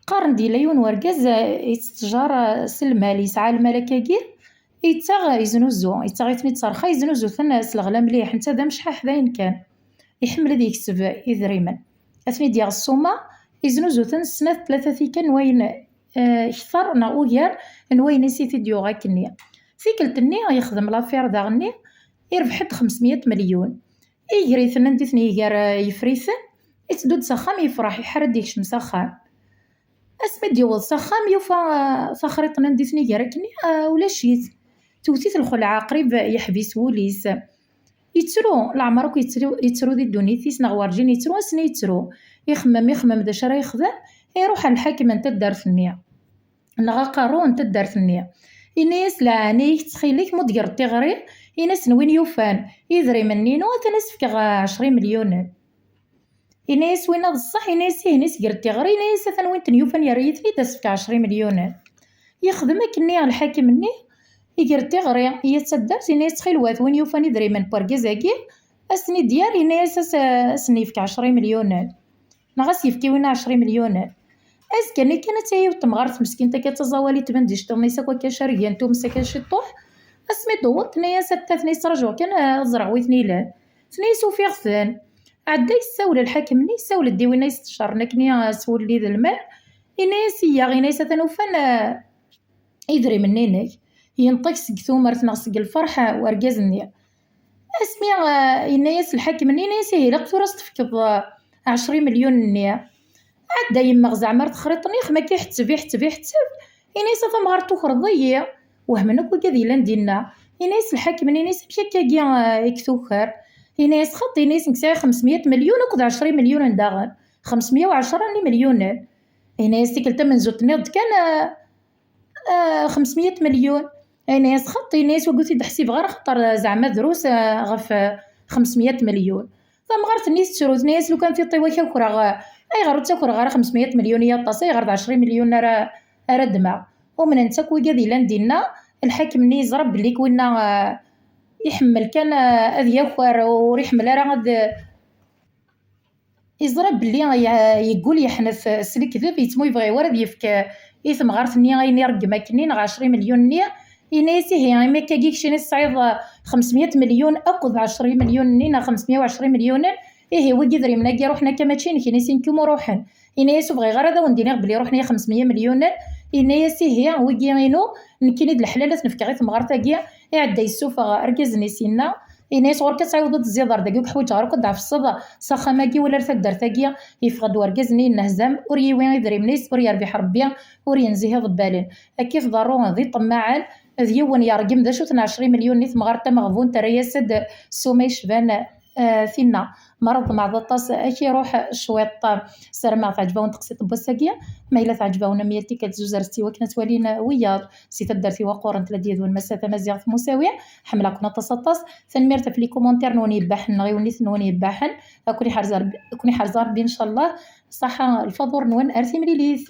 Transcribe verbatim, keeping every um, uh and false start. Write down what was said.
Qqaren-d yella yiwen wergaz, eh, yettjar, eh, s lmal, yesɛa lmal akkagi, yettaɣ, yeznuzu, yettaɣ-iten-id s rxa, yeznuzu-ten s leɣla mliḥ, netta d amecḥaḥ d ayen kan. Iḥemmel ad yekseb idrimen. Ad ten-id-yaɣ ssuma, yeznuzu-ten snat tlata tikkal n wayen, eh, kter neɣ ugar n wayen i s-it-id-yuɣ akkenni. Tikkelt-nni yexdem lafir daɣenni, irbeḥ-d xemsmya melyun. Iger-iten anda i ten-iger, eh, yeffer-iten, itteddu-d s axxam yefreḥ, iḥar ad d-yekcem s axxam. Asmi d-yewweḍ s axxam, yufa, eh, taxriṭ-nni anda i ten-iger akkenni, eh, ulac-it. Tewwet-it lxelɛa, qrib yeḥbis wul-is. Yettru, leɛmer akk yettru, yettru di ddunit-is, neɣ werǧin yettru, ass-nni yettru. Ixemmem, ixemmem d acu ara yexdem, iruḥ ɣer lḥakem n taddart-nni, neɣ aqerru n taddart-nni. Yenna-yas: "Leɛnaya-k, ttxil-k, ma ur d-tegreḍ tiɣri, ini-asen win yufan idrimen-inu, atan ad s-fkeɣ ɛecra imelyunen." Yenna-yas winna: "D ṣṣeḥ?" Yenna-yas: "Ih." Ini-as: "Ger-d tiɣri." Yenna-yas: "Atan win ten-yufan yerra-yi-ten-id, ad s-fkeɣ ɛecra imelyunen." Yexdem akkenni lḥakem-nni, iger-d tiɣri i yat taddart, yenna-yas: "Ttxil-wet, win yufan idrimen n wergaz-agi, ad s-ten-id-yerr." Yenna-yas: "Ad s-, ad sen-yefk ɛecra imelyunen, neɣ ad s-yefk i winna ɛecra imelyunen." Azekka-nni kan, atta yiwet temɣart meskint akka d taẓawalit, tban-d iceṭṭiḍen-is akk akka cergen, tumes akka ciṭṭuḥ. Asmi d-tewweḍ, tenna-yas: "Atta, tenna-yas, ttṛajuɣ kan ad ẓreɣ wi ten-ilan." Tenna-yas: "Ufiɣ-ten." Ɛedda yessawel lḥakem-nni, yessawel-d i winna yesṭecren akkenni s wulli d lmal, yenna-yas: "Iyya," yenna-yas, "atan ufan, eh, idrimen-nni-inek." Yenṭeq seg tumert neɣ seg lferḥ, eh, wergaz-nni. Asmi, eh, yenna-yas lḥakem-nni, yenna-yas: "Ihi ilaq tura ad s-tefkeḍ, eh, ɛecra imelyunen-nni." Ɛedda yemmeɣ zeɛma ar texriṭ-nni, xma akka iḥetteb, iḥetteb, iḥetteb. Ini-as: "A tamɣart, tukreḍ-iyi." Wehmen akk wigad yellan dinna. Ini-as lḥakem-nni, ini-as: "Amek akkagi, eh, i k-tuker?" Ini-as: "Xaṭi," ini-as, "nekk sɛiɣ xemsmya melyun akked ɛecra imelyunen daɣen. Xemsmya u ɛecra n imelyunen." Ini-as: "Tikkelt tamenzut tenniḍ-d kan, eh, eh, xemsmya melyun." Ini-as: "Xaṭi," ini-as, "wagi ur t-id-ḥsibeɣ ara, xaṭer zeɛma drus, eh, ɣef, eh, xemsmya melyun." Tamɣart-nni tettru, tenna-yas: "Lukan tiṭ-iw ad k-akreɣ, eh, ayɣer ur ttakreɣ ara xemsmya melyun i aṭas, ayɣer d ɛecra melyun ara, ara ddmeɣ?" Umnen-tt akk wigad yellan dinna, lḥakem-nni yeẓra belli winna, eh, iḥemmel kan, eh, ad yaker, ur iḥemmel ara ad, yeẓra belli ye-, yeggul yeḥnet s lekdeb, yettmu yebɣa ur ad yefk i temɣart-nni ayen ireggem akkenni neɣ ɛecra imelyun-nni. Yenna-yas: "Ihi, imi akkagi keččini tesɛiḍ xemsmya melyun akked ɛecra imelyun-nni neɣ xemsmya u ɛecra imelyunen, ihi wigi idrimen-agi ruḥen akka mačči inek." Ini-as: "Inkum ur ruḥen." Yenna-yas: "Ur bɣiɣ ara ad awen-d-iniɣ belli ruḥen-iyi xemsmya imelyunen." Yenna-yas: "Ihi, wigi inu, nekkini d leḥlal ad ten-fkeɣ i temɣart-agi." Iɛedda yessufeɣ argaz-nni syenna, yenna-yas: "Ɣur-k ad tɛiwdeḍ ad tezziḍ ar dagi, ur k-ḥwaǧeɣ ara akk ad d-ɛfeṣṣeḍ s axxam-agi wala ar taddart-agi." Yeffeɣ-d wergaz-nni yennehzam, ur yiwi idrimen-is, ur yerbiḥ Rebbi, ur yenzihi iḍebbalen. Akka i tḍerru d iṭemmaɛen, d yiwen yergem d acu-ten ɛecra imelyunen i temɣart tameɣbunt, terra-yas-d ssuma yecban, eh, tinna. Ma ara tḍemɛeḍ aṭas, ad k-iruḥ cwiṭ. Ssarameɣ teɛǧeb-awen teqsiṭ n wass-agi. Ma yella teɛǧeb-awen, am yal tikkelt, zuzret-tt i wakken ad twalin wiyaḍ. Si taddart iwaqquren, tella d yid-wen Massa Tamaziɣt Musawi. Ḥemmleɣ-ken aṭas, aṭas. Tanemmirt ɣef les commentaires-nwen yebbaḥen neɣ iwenniten-nwen yebbaḥen. Ad ken-iḥrez Rebbi, ad ken-iḥrez Rebbi, ncallah. Ṣaḥa lfaḍur-nwen, ar timlilit.